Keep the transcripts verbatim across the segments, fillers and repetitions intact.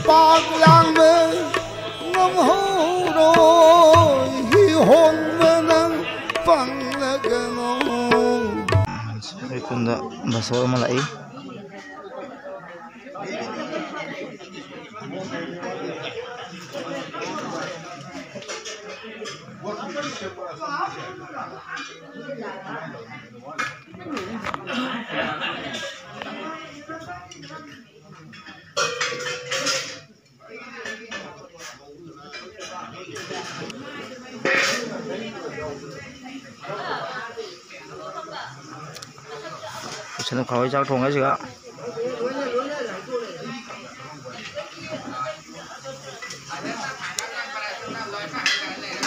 ꯄꯥꯛ ꯂꯥꯡꯕ ꯉꯝꯍꯧꯔꯣꯏ, ꯍꯤ ꯍꯣꯟꯕ ꯅꯪ ꯄꯪꯂꯒꯅꯣ꯫ ꯑꯩꯈꯣꯏ ꯈꯨꯟꯗ ꯕꯁꯣꯔ ꯑꯃ ꯂꯥꯛꯏ꯫ ꯁꯅꯨ ꯈꯥꯎꯋꯩ ꯆꯥꯛ ꯊꯣꯡꯉꯦ ꯁꯤꯒ꯫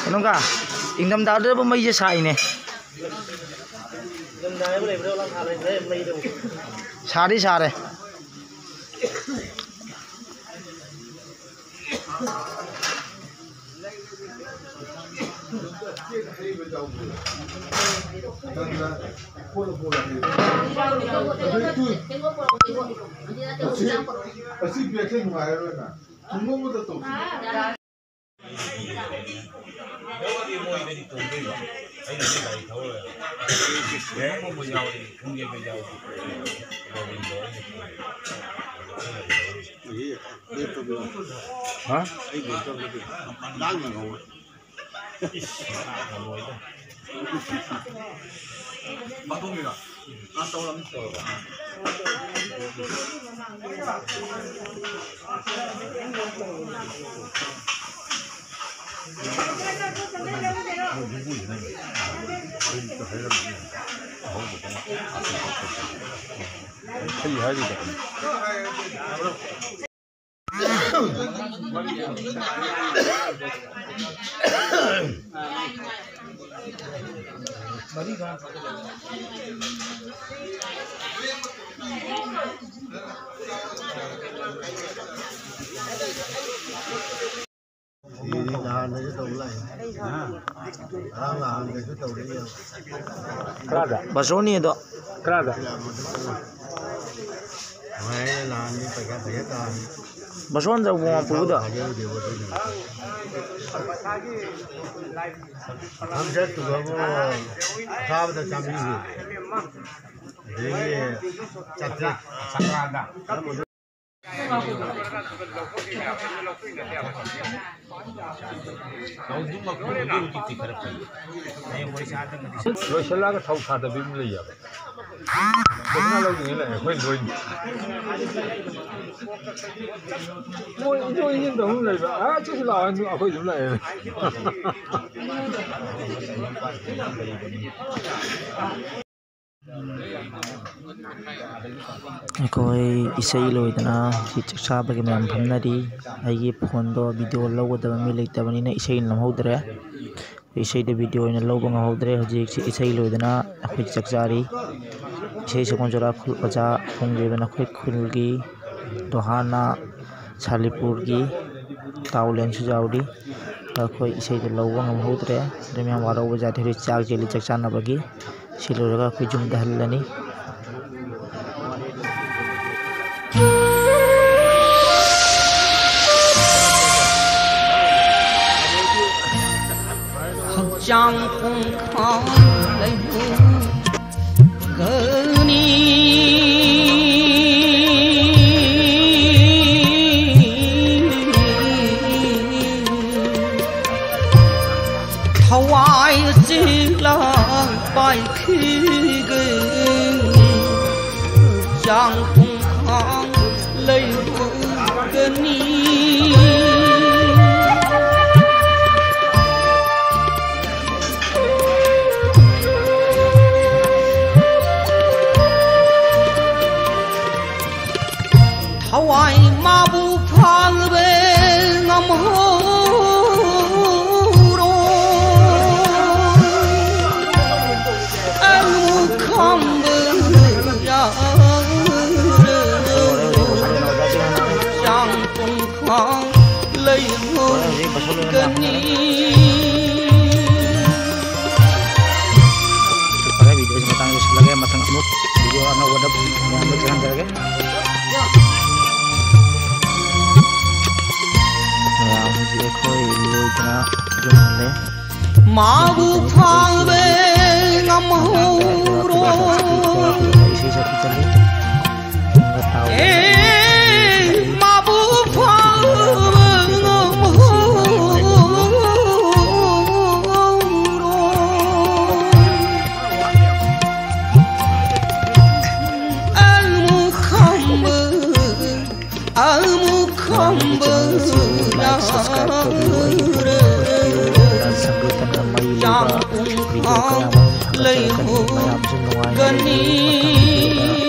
ꯀꯩꯅꯣꯒ, ꯏꯪꯊꯝꯊꯥꯗꯕꯨ ꯃꯩꯁꯦ ꯁꯥꯏꯅꯦ꯫ ꯁꯥꯗꯤ ꯁꯥꯔꯦ꯫ ꯑꯁꯤ, ꯑꯁꯤ ꯕꯦꯒꯁꯦ ꯅꯨꯡꯉꯥꯏꯔꯔꯣꯏꯅ꯫ ꯊꯨꯝꯃꯣꯛ ꯑꯃꯗ ꯇꯧꯁꯤ꯫ ꯌꯧꯔꯗꯤ ꯃꯣꯏꯗꯗꯤ ꯇꯣꯡꯗꯣꯏꯕ꯫ ꯑꯩꯅꯗꯤ ꯒꯥꯔꯤ ꯊꯧꯔꯣꯏꯕ꯫ ꯂꯨꯍꯣꯡꯕ ꯌꯥꯎꯔꯗꯤ ꯈꯪꯗꯦꯕ ꯌꯥꯎꯔꯗꯤ꯫ ꯒꯣꯕꯤꯟꯗꯣ ꯑꯩꯅ ꯄꯨꯔꯦ꯫ ꯍꯥ? ꯂꯥꯡꯅ ꯉꯧꯋꯦ꯫ ꯏꯁ, ꯉꯝꯃꯣꯏꯗ꯫ ꯀꯔꯤ ꯍꯥꯏꯔꯤꯕ? ꯁꯤꯗꯤ ꯅꯍꯥꯟꯗꯩꯁꯨ ꯇꯧ ꯂꯥꯛꯏ꯫ ꯉꯔꯥꯡ ꯅꯍꯥꯟꯗꯩꯁꯨ ꯇꯧꯔꯛꯏ꯫ ꯀꯔꯥꯗ? ꯕꯥꯁꯣꯔꯅꯤ ꯑꯗꯣ꯫ ꯀꯔꯥꯗ? ꯅꯨꯡꯉꯥꯏꯔꯦ, ꯅꯍꯥꯟꯗꯤ ꯄꯩꯁꯥ ꯄꯩꯁꯥ ꯇꯥꯔꯝꯃꯤ꯫ ꯃꯁꯣꯟꯗ ꯎꯃꯪ ꯄꯨꯕꯗꯣ꯫ ꯈꯪꯖꯠꯇꯨꯒꯕꯨ ꯆꯥꯕꯗ ꯆꯥꯝꯃꯔꯤ ꯍꯦꯜꯂꯦ꯫ ꯑꯗꯒꯤ ꯆꯥꯇ꯭ꯔꯦꯠ꯫ ꯂꯣꯏꯁꯤꯜꯂꯒ ꯊꯧ ꯁꯥꯗꯕꯤ ꯑꯃ ꯂꯩꯌꯦꯕ꯫ ꯄꯩꯁꯥ ꯂꯧꯗ꯭ꯔꯤꯉꯩ ꯂꯥꯛꯑꯦ, ꯑꯩꯈꯣꯏ ꯂꯣꯏꯅ꯫ ꯃꯣꯏ ꯏꯟꯊꯣꯛ ꯏꯟꯁꯤꯟ ꯇꯧꯐꯝ ꯂꯩꯕ, ꯑꯥ, ꯆꯠꯁꯤ ꯂꯥꯛꯑꯣ ꯍꯥꯏꯅ ꯑꯩꯈꯣꯏ ꯑꯗꯨꯝ ꯂꯥꯛꯑꯦ꯫ ꯑꯩꯈꯣꯏ ꯏꯁꯩ ꯂꯣꯏꯗꯅ ꯍꯧꯖꯤꯛ ꯆꯥꯛ ꯆꯥꯕꯒꯤ ꯃꯌꯥꯝ ꯐꯝꯅꯔꯤ꯫ ꯑꯩꯒꯤ ꯐꯣꯟꯗꯣ ꯚꯤꯗꯤꯑꯣ ꯂꯧꯒꯗꯕ ꯃꯤ ꯂꯩꯇꯕꯅꯤꯅ ꯏꯁꯩ ꯅꯝꯍꯧꯗ꯭ꯔꯦ꯫ ꯏꯁꯩꯗ ꯚꯤꯗꯤꯑꯣ ꯑꯣꯏꯅ ꯂꯧꯕ ꯉꯝꯍꯧꯗ꯭ꯔꯦ꯫ ꯍꯧꯖꯤꯛꯁꯤ ꯏꯁꯩ ꯂꯣꯏꯗꯅ ꯑꯩꯈꯣꯏ ꯆꯥꯛ ꯆꯥꯔꯤ꯫ ꯏꯁꯩ ꯁꯒꯣꯜ ꯆꯨꯔꯥꯈꯣꯜ ꯑꯣꯖꯥ ꯈꯣꯡꯖꯣꯏꯕ ꯅꯈꯣꯏ ꯈꯨꯜꯒꯤ ꯗꯣꯍꯥꯅ ꯁꯥꯂꯤꯄꯨꯔꯒꯤ ꯇꯥꯎꯂꯦꯟꯁꯨ ꯌꯥꯎꯔꯤ꯫ ꯑꯩꯈꯣꯏ ꯏꯁꯩꯗꯣ ꯂꯧꯕ ꯉꯝꯍꯧꯗ꯭ꯔꯦ꯫ ꯑꯗꯨ ꯃꯌꯥꯝ ꯋꯥꯔꯧꯕ ꯌꯥꯗꯦ꯫ ꯍꯧꯖꯤꯛ ꯆꯥꯛ ꯆꯦꯜꯂꯤ ꯆꯥꯛ ꯆꯥꯅꯕꯒꯤ꯫ ꯁꯤ ꯂꯣꯏꯔꯒ ꯑꯩꯈꯣꯏ ꯌꯨꯝꯗ ꯍꯜꯂꯅꯤ꯫ ꯍꯛꯆꯥꯡ ꯄꯨꯡꯈꯥꯡ ꯂꯩꯍꯧꯒꯅꯤ꯫ ꯊꯋꯥꯏ ꯆꯦꯡꯂꯥꯡ ꯄꯥꯏꯈꯤꯒꯅꯤ꯫ ꯍꯛꯆꯥꯡ ꯄꯨꯡꯈꯥꯡ ꯂꯩꯍꯧꯒꯅꯤ꯫ ꯊꯋꯥꯏ ꯃꯥꯕꯨ ꯐꯥꯜꯕ ꯉꯝꯍꯧꯔꯣ꯫ ꯑꯩꯕꯨ ꯈꯥꯝꯕ ꯌꯥꯔꯣ꯫ ꯍꯛꯆꯥꯡ ꯄꯨꯡꯈꯥꯡ ꯂꯩꯍꯧꯒꯅꯤ꯫ ꯐꯔꯦ, ꯚꯤꯗꯤꯑꯣꯁꯤ ꯃꯇꯥꯡ ꯌꯧꯁꯤꯜꯂꯒꯦ꯫ ꯃꯊꯪ ꯑꯃꯨꯛ ꯚꯤꯗꯤꯑꯣ ꯑꯅꯧꯕꯗ ꯃꯌꯥꯝꯗ ꯊꯦꯡꯅꯖꯔꯒꯦ꯫ ꯃꯥꯕꯨ ꯐꯥꯕ ꯉꯝꯍꯧꯔꯣ꯫ ꯏꯁꯩ ꯁꯛꯄꯤ ꯆꯠꯂꯤ꯫ ꯑꯦ, ꯃꯥꯕꯨ ꯐꯥꯕ ꯉꯝꯍꯧꯔꯣ꯫ ꯑꯃꯨꯛ ꯈꯝꯕ ꯑꯃꯨꯛ ꯈꯝꯕ ꯂꯥꯏꯛ, ꯁꯕꯁꯀ꯭ꯔꯥꯏꯕ ꯇꯧꯕꯤꯌꯨ꯫ ꯑꯩꯒꯤ ꯄꯨꯛꯅꯤꯡ ꯍꯨꯠꯄꯤꯌꯨ꯫ ꯁꯪꯒꯤꯠꯇꯅ ꯃꯩ ꯂꯩꯕ ꯚꯤꯗꯤꯑꯣ ꯀꯌꯥ ꯃꯔꯨꯝ ꯊꯥꯒꯠꯆꯔꯛꯀꯅꯤ꯫ ꯃꯌꯥꯝꯁꯨ ꯅꯨꯡꯉꯥꯏꯅ ꯂꯩꯕꯤꯌꯨ꯫ ꯃꯊꯪ ꯚꯤꯗꯤꯑꯣꯗ